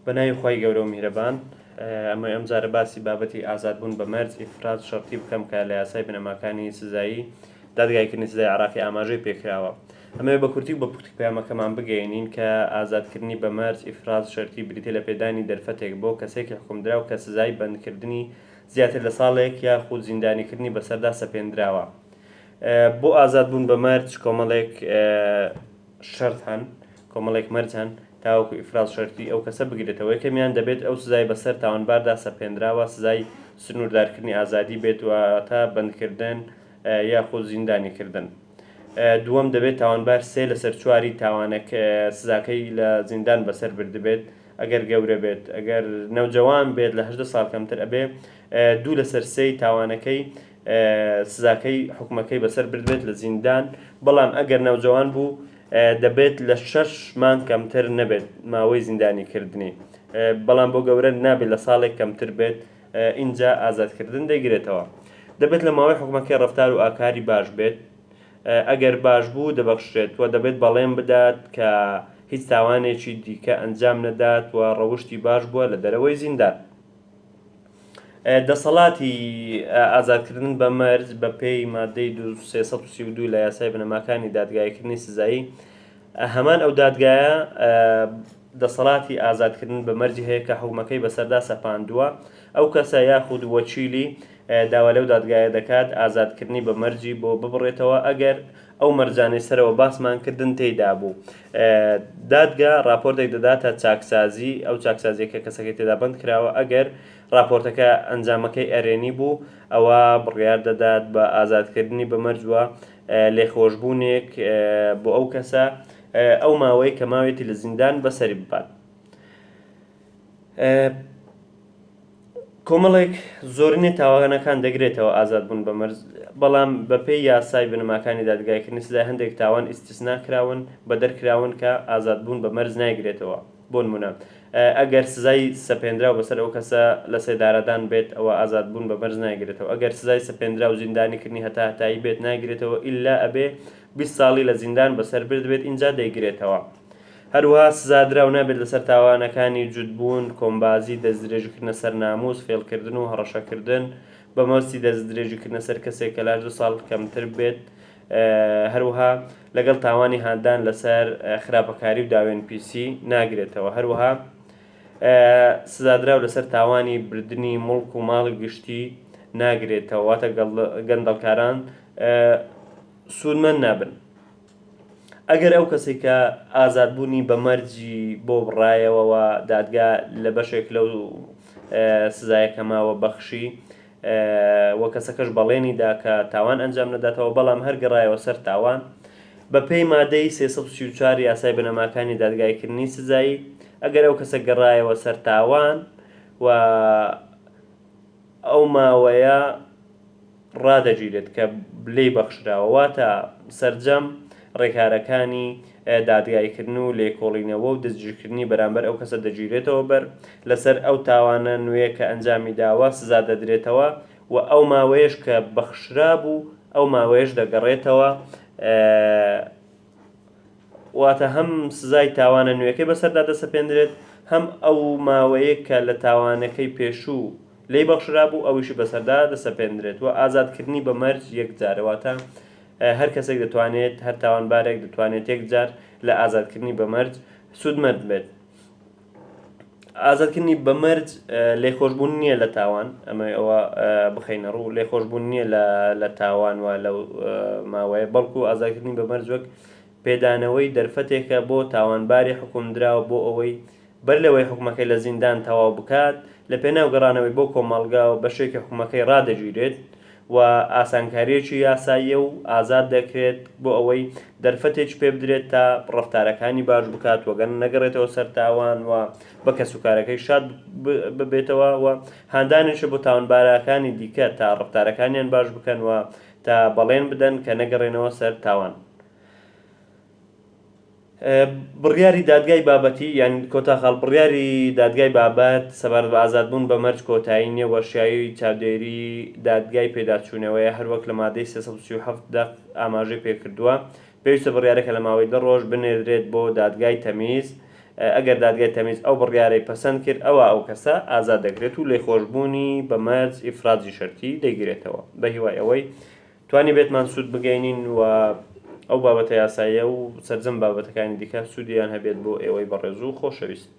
بە ناوی خوای گەورە و میهرەبان. ئەمەوێ ئەم جارە باسی بابەتی ئازادبوون بە مەرج، ئیفراج شەرتی، بکەم کە لە یاسای بنەماکانی سزایی دادگایکردنی سزای عێراقی ئاماژەی پێکراوە. ئەمەوێ بە کورتی و بە پوختی پەیامەکەمان بگەیەنین کە ئازادکردنی بە مەرج، ئیفراج شەرتی، بریتیە لە پێدانی دەرفەتێک بۆ کەسێکی حوکمدراو کە سزای بەندکردنی زیاتر لە ساڵێک یاخود زیندانیکردنی بەسەردا سەپێندراوە. بۆ ئازادبوون بە مەرج کۆمەڵێک شەرت هەن، کۆمەڵێک مەرج هەن تاوەکو ئیفراز شەرتی ئەو کەسە بگرێتەوە، یەکەمیان دەبێت ئەو سزای بەسەر تاوانباردا سەپێنراوە سزای سنووردارکردنی ئازادی بێت واتە بەندکردن یاخود زیندانیکردن. دووەم دەبێت تاوانبار سێ لەسەر چواری تاوانەکە سزاکەی لە زیندان بەسەر بردبێت ئەگەر گەورە بێت، ئەگەر نەوجەوان بێت لە 18 ساڵ کەمتر ئەبێ دوو لەسەر سێی تاوانەکەی سزاکەی حوکمەکەی بەسەر بردبێت لە زیندان، بەڵام ئەگەر نەوجەوان بوو دەبێت لە شەش مانگ کەمتر نەبێت ماوەی زیندانی کردنی، بەڵام بۆ گەورە نابێت لە ساڵێک کەمتر بێت ئینجا ئازادکردن دەیگرێتەوە. دەبێت لە ماوەی حوکمەکەی ڕەفتار و ئاکاری باش بێت، ئەگەر باش بوو دەبەخشرێت و دەبێت بەڵێن بدات کە هیچ تاوانێکی دیکە ئەنجام نەدات و ڕەوشتی باش بووە لە دەرەوەی زیندان. دەسەڵاتی ئازادکردن بە مەرج بە پێی مادەی 332 لە یاسای بنەماکانی دادگایکردنی سزایی هەمان ئەو دادگایە دەسەڵاتی ئازادکردن بە مەرجی هەیە کە حکومەکەی بەسەردا سەپاندووە ئەو کەسە یاخود وەکیلی داوا لەو دادگایە دەکات ئازادکردنی بە مەرجی بۆ ببڕێتەوە ئەگەر ئەو مەرجانەی سەرەوە باسمان کردن تێیدا بوو. دادگا ڕاپۆرتێک دەداتە چاکسازی، ئەو چاکسازیە کە کەسەکەی تێدا بەند کراوە، ئەگەر ڕاپۆرتەکە ئەنجامەکەی ئەرێنی بوو ئەوا بڕیار دەدات بە ئازادکردنی بە مەرج و لێخۆشبوونێک بۆ ئەو کەسە ئەو ماوەی کە ماوێتی لە زیندان بەسەری ببات. کۆمەڵێک زۆرینەی تاوانەکان دەگرێتەوە ئازادبوون بە مەرج، بەڵام بەپێی یاسای بنەماکانی دادگایکردنی سزای هەندێک تاوان ئیستیسنا کراون، بەدەر کراون کە ئازادبوون بە مەرج نایگرێتەوە، بۆ نموونە ئەگەر سزای سەپێنراو بەسەر ئەو کەسە لەسێدارەدان بێت ئەوە ئازادبوون بە مەرج نایگرێتەوە، ئەگەر سزای سەپێنراو زیندانیکردنی هەتاهەتایی بێت نایگرێتەوە ئیلا ئەبێ 20 ساڵی لە زیندان بەسەر بردبێت ئینجا دەیگرێتەوە. هەروەها سزادراو نابێت لەسەر تاوانەکانی جوتبوون، کۆمبازی، دەستدرێژیکردنە سەر ناموس، فێڵکردن و هەڕەشەکردن بە مەبەستی دەستدرێژیکردنە سەر کەسێک کە لە 18 ساڵ کەمتر بێت، هەروەها لەگەڵ تاوانی هاندان لەسەر خراپەکاری و داوێنپیسی ناگرێتەوە. هەروەها سزادراو لەسەر تاوانی بردنی موڵک و ماڵی گشتی ناگرێتەوە، واتە گەندەڵکاران سوودمەند نابن. ئەگەر ئەو کەسەی کە ئازادبوونی بە مەرجی بۆ بڕایەوە و دادگا لە بەشێک لەو سزایە کە ماوە بەخشی و کەسەکەش بەڵێنی دا کە تاوان ئەنجام نەداتەوە بەڵام هەر گەڕایەوە سەر تاوان بە پێی مادەی 334 یاسای بنەماکانی دادگایکردنی سزایی ئەگەر ئەو کەسە گەڕایەوە سەر تاوان و ئەو ماوەیە ڕادەگیرێت کە لێی بەخشراوە، واتە سەرجەم ڕێکارەکانی دادگاییکردن و لێکۆڵینەوە و دەستگیرکردنی بەرامبەر ئەو کەسە دەگیرێتەوە بەر، لەسەر ئەو تاوانە نوێ کە ئەنجامی داوە سزا دەدرێتەوە و ئەو ماوەیەش کە بەخشرابوو ئەو ماوەیەش دەگەڕێتەوە، واتە هەم سزای تاوانە نوێکەی بەسەردا دەسەپێندرێت، هەم ئەو ماوەیەی کە لە تاوانەکەی پێشوو لێی بەخشرابوو ئەویشی بەسەردا دەسەپێندرێت و ئازادکردنی بە مەرج یەکجارە، واتە هەر کەسێک دەتوانێت، هەر تاوانبارێک دەتوانێت یەکجار لە ئازادکردنی بە مەرج سوودمەند بێت. ئازادکردنی بە مەرج لێخۆشبوون نییە لە تاوان، ئەمە ئەوە بخەینە ڕوو، لێخۆشبوون نییە لە تاوان و لەو ماوەیە، بەڵکو ئازادکردنی بە مەرج وەک پێدانەوەی دەرفەتێکە بۆ تاوانباری حوکمدراو بۆ ئەوەی بەر لەوەی حوکمەکەی لە زیندان تەواو بکات لە پێناو گەڕانەوەی بۆ کۆمەڵگا و بەشێکی حوکمەکەی ڕادەگیرێت و ئاسانکارییەکی یاساییە و ئازاد دەکرێت بۆ ئەوەی دەرفەتێکی پێ بدرێت تا ڕەفتارەکانی باش بکات و گەر نەگەڕێتەوە سەر تاوان و بە کەسوکارەکەی شاد ببێتەوە و هاندانیشە بۆ تاوانبارەکانی دیکە تا ڕەفتارەکانیان باش بکەن و تا بەڵێن بدەن کە نەگەڕێنەوە سەر تاوان. بڕیاری دادگای بابەتی یان کۆتا خاڵ بڕیاری دادگای بابەت سەبارەت بە ئازادبوون بە مەرج کۆتایی نییە و شیاوی چاودێری دادگای پێداچوونەوەیە هەروەک لە مادەی 337 دەق ئاماژەی پێکردووە پێویستە بڕیارەکە لە ماوەی دە ڕۆژ بنێردرێت بۆ دادگای تەمیز. ئەگەر دادگای تەمیز ئەو بڕیارەی پەسەند کرد ئەوا ئەو کەسە ئازاد دەکرێت و لێخۆشبوونی بە مەرج ئیفراجی شەرتی دەیگرێتەوە. بە هیوای ئەوەی توانیبێتمان سوود بگەینین و ئەو بابەتە یاساییە و سەرجەم بابەتەکانی دیکە سوودیان هەبێت بۆ ئێوەی بەڕێز و خۆشەویست.